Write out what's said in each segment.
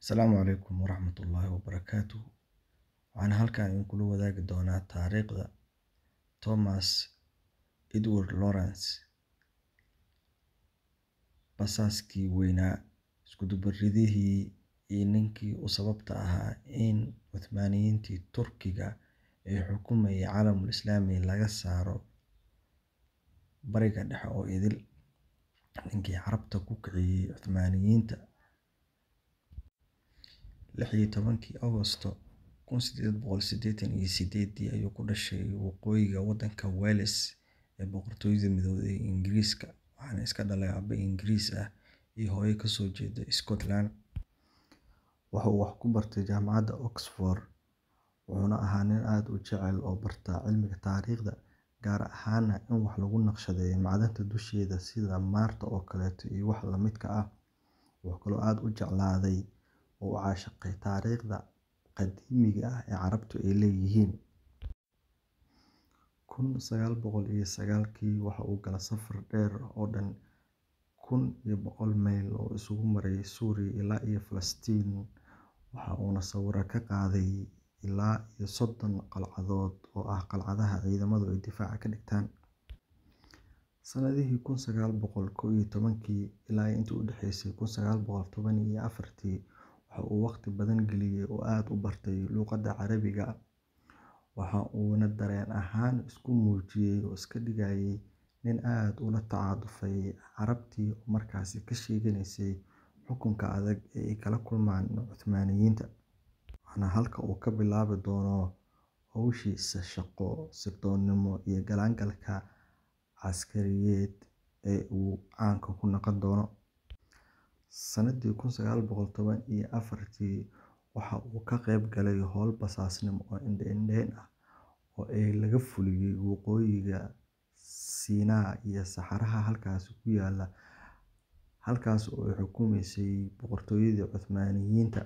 Asalaamu calaykum waraxmatullaahi wabarakaatuh. Waxaan halkan idinkula wadaagi doonaa taariikhda Thomas Edward Lawrence, basaaskii weynaa, isku-dubbaridihii iyo ninkii u sababta ahaa in Cuthmaaniyiintii Turkiga ee xukumayay caalamul Islaami laga saaro Bariga Dhexe oo idil, ninkii Carabta ku kiciyay Cuthmaaniyiinta. 16-kii Agoosto 1888 ayuu ku dhashay waqooyiga waddanka Wales ee Boqortooyada Midowday ee Ingiriiska, waxaana iska dhalay aabbe Ingiriis ah iyo hooyo ka soo jeeda Scotland. Waxa uu wax ku bartay jaamacadda Oxford, wuxuuna ahaa nin aad u jecel oo barta cilmiga taariikhda, gaar ahaana in wax lagu naqshadeeyo macdanta dusheeda sida maarta oo kaleeto iyo wax la midka ah. Wuxuu kaloo aad u jeclaaday oo u caashaqay taariikhda qadiimiga ah ee Carabtu ay leeyihiin. 1909kii waxa uu galay safar dheer oo dhan 1100 mayl oo isugu maray Suuriya ilaa iyo Falastiin, waxa uuna sawirro ka qaaday ilaa iyo 30 qalcadood oo ah qalcadaha ciidamadu ay difaaca ka dhigtaan. Sanadihii 1911kii ilaa intii u dhaxaysay 1914tii waxa uu waqti badan geliyay oo aad u bartay luqadda Carabiga, waxa uuna dareen ahaan isku muujiyay oo iska dhigayay nin aad ula tacaadufay Carabtii markaasi ka sheeganaysay xukunka adag ee ay kala kulmaan Cuthmaaniyiinta. Waxaana halka uu ka bilaabi doono hawshiisa shaqo sirdoonnimo iyo galaangalka caskariyeed ee uu caanka ku noqon doono. Sanadii 1914tii waxa uu ka qayb galay howl basaasnimo oo indho-indheyn ah oo ay laga fuliyay waqooyiga Siinaa iyo saxaraha halkaasi ku yaalla, halkaas oo ay xukumaysay boqortooyadii Cuthmaaniyiinta.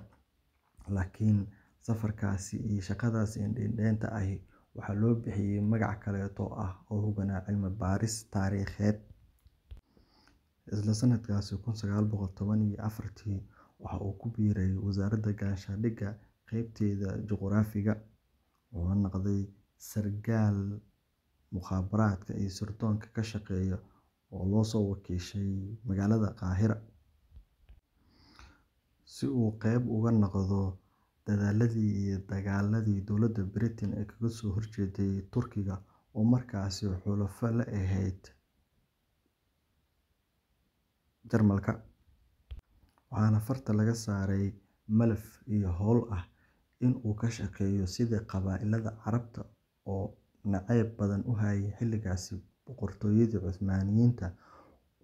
Laakiin safarkaasi iyo shaqadaasi indho-indheynta ahi waxaa loo bixiyay magac kaleeto ah oo hoganaa cilmi baaris taariikheed. Isla sanadkaasi 1914tii waxa uu ku biiray wasaaradda gaashaandhigga qeybteeda juqraafiga, wuxuuna noqday sargaal mukhaabaraadka iyo sirdoonka ka shaqeeya oo loo soo wakiishay magaalada Qaahira si uu qeyb uga noqdo dadaaladii iyo dagaaladii dowladda Britain ee kaga soo horjeeday Turkiga oo markaasi xulafo la ahayd Jarmalka. Waxaana farta laga saaray malaf iyo howl ah in uu ka shaqeeyo sidii qabaa'ilada Carabta oo nacayb badan u hayay xilligaasi boqortooyadii Cuthmaaniyiinta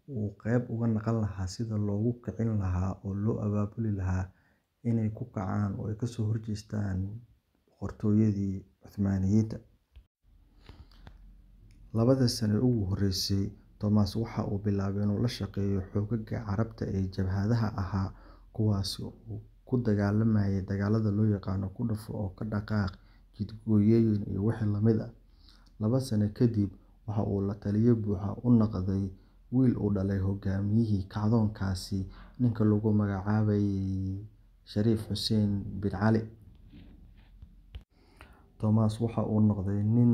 uu qeyb uga noqon lahaa sida loogu kicin lahaa oo loo abaabuli lahaa inay ku kacaan oo ay kasoo horjeestaan boqortooyadii Cuthmaaniyiinta. Labadii sano ee ugu horreysay, Thomas waxa uu bilaabay inuu la shaqeeyo xoogagga Carabta ee jabhadaha ahaa, kuwaas oo ku dagaalamayay dagaalada loo yaqaano ku dhufo oo ka dhaqaaq, jidgooyooyin iyo wixii la mid ah. 2 sano kadib waxa uu la taliye buuxa u noqday wiil uu dhalay hogaamiyihii kacdoonkaasi, ninka lagu magacaabayay Shariif Xuseen bin Cali. Thomas waxa uu noqday nin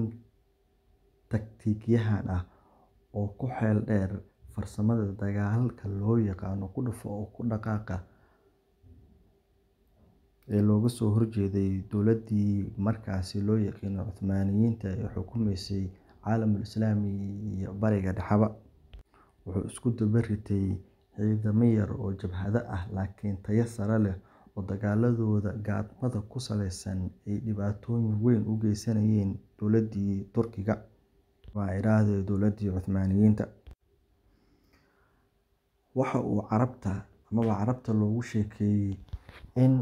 taktiikyahan ah oo ku xeel dheer farsamada dagaalka loo yaqaano ku dhufo oo ku dhaqaaqa ee looga soo horjeeday dowladdii markaasi loo yaqiino Cuthmaaniyiinta ee xukumaysay caalamul Islaami iyo Bariga Dhexaba. Wuxuu isku daba-ritay ciidamo yar oo jabhado ah laakiin tayo sare leh oo dagaaladooda gaadmada ku saleysan ay dhibaatooyin weyn u geysanayeen dowladdii Turkiga, waa iraahdo dowladdii Cuthmaaniyiinta. Waxa uu Carabta amaba Carabta loogu sheekeeyay in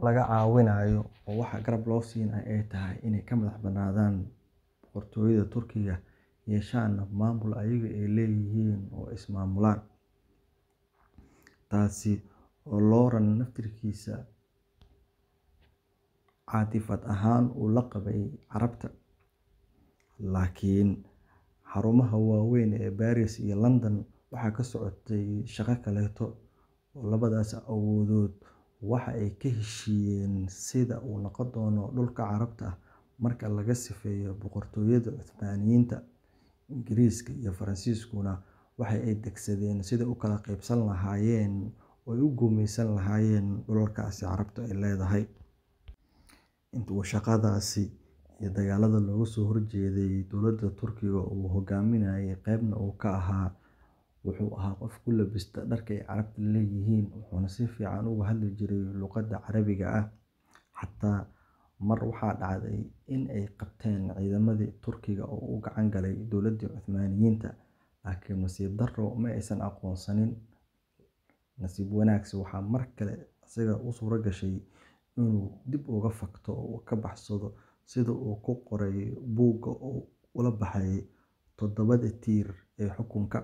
laga caawinayo oo waxa garab loo siinayo ay tahay inay ka madax bannaanadaan boqortooyada Turkiga, yeeshaan maamul ayaga ay leeyihiin oo ismaamulaan. Taasi oo Lawrence naftirkiisa caatifad ahaan uu la qabay Carabta. Laakiin xarumaha waaweyn ee Paris iyo London waxaa ka socotay shaqo kaleeto oo labadaas awoodood Waxa ay ka heshiiyeen sida uu noqon doono dhulka Carabta marka laga sifeeyo boqortooyada Cuthmaaniyiinta. Ingiriiska iyo Faransiiskuna waxa ay degsadeen sidii u kala qaybsan lahaayeen oo ay u gumaysan lahaayeen dhulalkaasi Carabtu ay leedahay. Inta uu shaqadaasi iyo dagaalada looga soo horjeeday dowladda Turkiga uu hogaaminayay qaybna uu ka ahaa, wuxuu ahaa qof ku labista dharka ay Carabta leeyihiin, wuxuuna si fiican uga hadli jiray luqadda Carabiga ah. Xataa mar waxaa dhacday in ay qabteen ciidamadii Turkiga oo u gacan galay dowladdii Cuthmaaniyiinta, laakiin nasiib darro ma aysan aqoonsanin. Nasiib wanaagse waxaa mar kale isaga u suura gashay inuu dib uga fakto oo uu ka baxsado, sida uu ku qoray buugga uu ula baxay Toddobada Tiir ee Xukunka.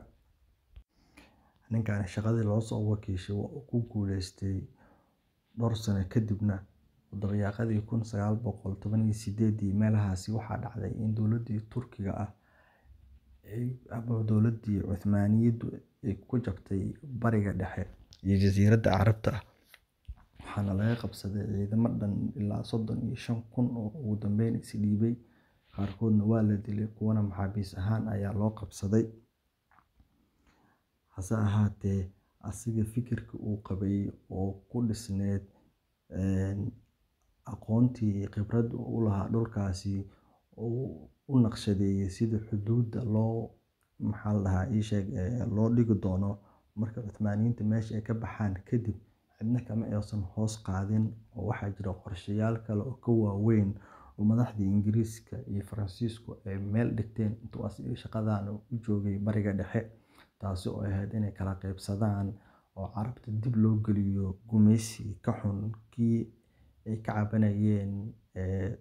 Ninkan shaqadii loo soo wakiishay waa uu ku guuleystay. Dhowr sano kadibna, dabayaaqadii 1918 meelahaasi, waxaa dhacday in dowladdii Turkiga ah ama dowladdii Cuthmaaniyaddu ay ku jabtay Bariga Dhexe iyo Jasiiradda Carabta, waxaana laga qabsaday ciidamo dhan ilaa 35,000 oo ugu dambeyn is dhiibay. Qaarkoodna waa la dilay, kuwana maxaabiis ahaan ayaa loo qabsaday. Hase ahaatee, asiga fikirka uu qabay oo ku dhisneyd aqoontii iyo khibradda uu u lahaa dhulkaasi oo u naqshadeeyay sida xuduudda loo, maxaa la dhahaa, ii sheeg, loo dhigi doono marka Cuthmaaniyiinta meesha ay ka baxaan kadib, cidna kama aysan hoos qaadin, oo waxaa jira qorshayaal kale oo ka waaweyn oo madaxdii Ingiriiska iyo Faransiisku ay meel dhigteen intuu asiga shaqadan u joogay Bariga Dhexe, taasi oo ahayd inay kala qaybsadaan oo Carabta dib loo geliyo gumaysi ka xun kii ay ka cabanayeen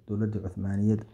dowladda Cuthmaaniyadda.